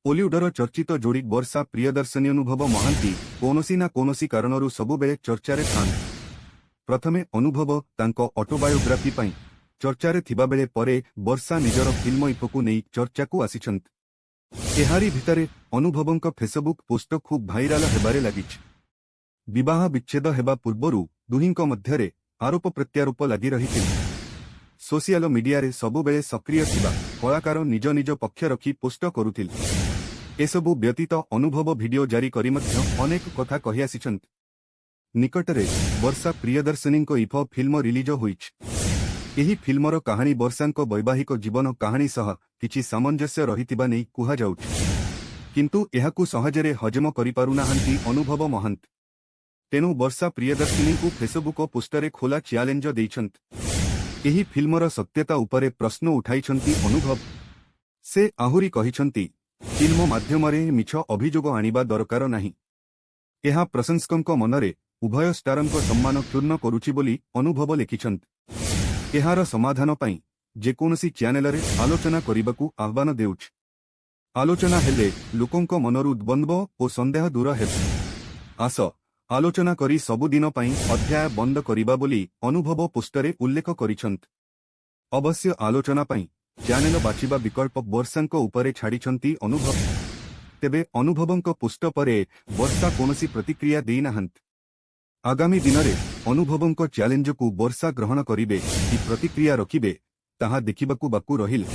ଓଲିଉଡର ଚର୍ଚ୍ଚିତ ଯୋଡ଼ି ବର୍ଷା ପ୍ରିୟଦର୍ଶିନୀ ଅନୁଭବ ମହାନ୍ତି କୌଣସି ନା କୌଣସି କାରଣରୁ ସବୁବେଳେ ଚର୍ଚ୍ଚାରେ ଥାଆନ୍ତି। ପ୍ରଥମେ ଅନୁଭବ ତାଙ୍କ ଅଟୋବାୟୋଗ୍ରାଫି ପାଇଁ ଚର୍ଚ୍ଚାରେ ଥିବାବେଳେ ପରେ ବର୍ଷା ନିଜର ଫିଲ୍ମ ଇଫକୁ ନେଇ ଚର୍ଚ୍ଚାକୁ ଆସିଛନ୍ତି। ଏହାରି ଭିତରେ ଅନୁଭବଙ୍କ ଫେସବୁକ୍ ପୋଷ୍ଟ ଖୁବ୍ ଭାଇରାଲ ହେବାରେ ଲାଗିଛି। ବିବାହ ବିଚ୍ଛେଦ ହେବା ପୂର୍ବରୁ ଦୁହିଁଙ୍କ ମଧ୍ୟରେ ଆରୋପ ପ୍ରତ୍ୟାରୋପ ଲାଗି ରହିଥିଲା। ସୋସିଆଲ ମିଡିଆରେ ସବୁବେଳେ ସକ୍ରିୟ ଥିବା କଳାକାର ନିଜ ନିଜ ପକ୍ଷ ରଖି ପୋଷ୍ଟ କରୁଥିଲେ। ଏସବୁ ବ୍ୟତୀତ ଅନୁଭବ ଭିଡିଓ ଜାରି କରି ମଧ୍ୟ ଅନେକ କଥା କହିଆସିଛନ୍ତି। ନିକଟରେ ବର୍ଷା ପ୍ରିୟଦର୍ଶିନୀଙ୍କ if film release ହୋଇଛି। ଏହି ଫିଲ୍ମର କାହାଣୀ ବର୍ଷାଙ୍କ ବୈବାହିକ ଜୀବନ କାହାଣୀ ସହ କିଛି ସାମଞ୍ଜସ୍ୟ ରହିଥିବା ନେଇ କୁହାଯାଉଛି। କିନ୍ତୁ ଏହାକୁ ସହଜରେ ହଜମ କରିପାରୁନାହାନ୍ତି ଅନୁଭବ ମହାନ୍ତି। ତେଣୁ ବର୍ଷା ପ୍ରିୟଦର୍ଶିନୀଙ୍କୁ ଫେସବୁକ୍ ପୋଷ୍ଟରେ ଖୋଲା ଚ୍ୟାଲେଞ୍ଜ ଦେଇଛନ୍ତି। ଏହି ଫିଲ୍ମର ସତ୍ୟତା ଉପରେ ପ୍ରଶ୍ନ ଉଠାଇଛନ୍ତି ଅନୁଭବ। ସେ ଆହୁରି କହିଛନ୍ତି, ଫିଲ୍ମ ମାଧ୍ୟମରେ ମିଛ ଅଭିଯୋଗ ଆଣିବା ଦରକାର ନାହିଁ। ଏହା ପ୍ରଶଂସକଙ୍କ ମନରେ ଉଭୟ ଷ୍ଟାରଙ୍କ ସମ୍ମାନ କ୍ଷୁଣ୍ଣ କରୁଛି ବୋଲି ଅନୁଭବ ଲେଖିଛନ୍ତି। ଏହାର ସମାଧାନ ପାଇଁ ଯେକୌଣସି ଚ୍ୟାନେଲରେ ଆଲୋଚନା କରିବାକୁ ଆହ୍ୱାନ ଦେଉଛି। ଆଲୋଚନା ହେଲେ ଲୋକଙ୍କ ମନରୁ ଦ୍ୱନ୍ଦ୍ୱ ଓ ସନ୍ଦେହ ଦୂର ହେବ। ଆସ, ଆଲୋଚନା କରି ସବୁଦିନ ପାଇଁ ଅଧ୍ୟାୟ ବନ୍ଦ କରିବା ବୋଲି ଅନୁଭବ ପୋଷ୍ଟରେ ଉଲ୍ଲେଖ କରିଛନ୍ତି। ଅବଶ୍ୟ ଆଲୋଚନା ପାଇଁ ଚ୍ୟାନେଲ ବାଛିବା ବିକଳ୍ପ ବର୍ଷାଙ୍କ ଉପରେ ଛାଡ଼ିଛନ୍ତି ଅନୁଭବ। ତେବେ ଅନୁଭବଙ୍କ ପୋଷ୍ଟ ପରେ ବର୍ଷା କୌଣସି ପ୍ରତିକ୍ରିୟା ଦେଇନାହାନ୍ତି। ଆଗାମୀ ଦିନରେ ଅନୁଭବଙ୍କ ଚ୍ୟାଲେଞ୍ଜକୁ ବର୍ଷା ଗ୍ରହଣ କରିବେ କି ପ୍ରତିକ୍ରିୟା ରଖିବେ, ତାହା ଦେଖିବାକୁ ବାକି ରହିଲା।